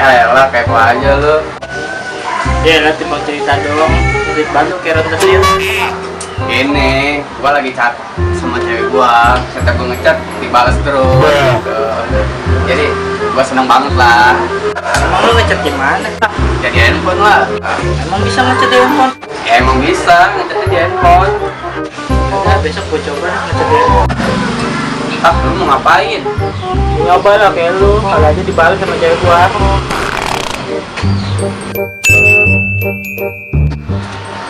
Elah, kepo aja lu. Ya lah, timbang cerita doang. Duit Bandung kayak rendah dia. Ini, gua lagi chat sama cewek gua. Setiap gua ngechat, dibalas terus gitu. Jadi, gua seneng banget lah. Emang lu ngechat gimana, Kak? Jadi handphone lah. Emang bisa ngechat di handphone? Ya emang bisa, ngechatnya di handphone. Ya, besok gua coba ngechat di handphone. Ah, lu mau ngapain? Nyoba lah kayak lu, kalau aja dibalas sama cewek gua.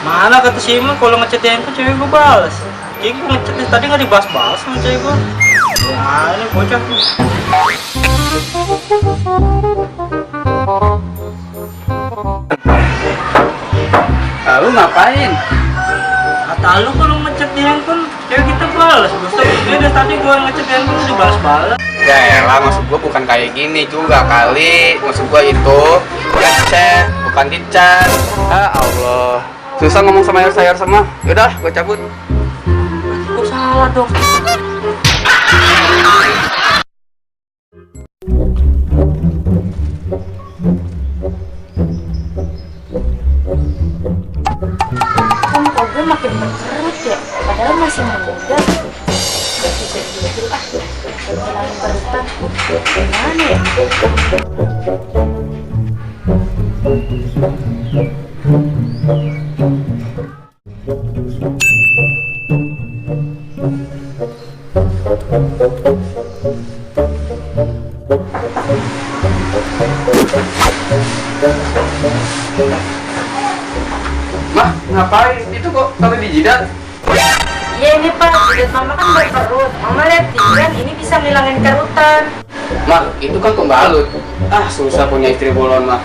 Mana kata si Iman kalau ngechat di handphone cewek gua balas. Jadi gua ngechat tadi nggak dibahas-bahas sama cewek gua. Mana bocah tuh? Ah, lu ngapain? Kata lu kalau ngechat di handphone cewek kita balas. Buset, dia tadi gua ngechat di handphone dibalas-balas. Ya elah, maksud gua bukan kayak gini juga kali. Maksud gua itu ngechat, bukan di chat. Ah Allah, susah ngomong sama sayur semua. Yaudah, gua cabut. Kok salah dong? Kok gue makin berkerut ya? Padahal masih muda. Gak bisa dulu ngilangin kerutan. Gimana ya? Mah, ngapain? Itu kok taruh di jidat? Iya ini Pak, jidat mama kan berkerut. Mama lihat jidat ini bisa ngilangin kerutan. Mah, itu kan pembalut. Ah, susah punya istri bolon, mah.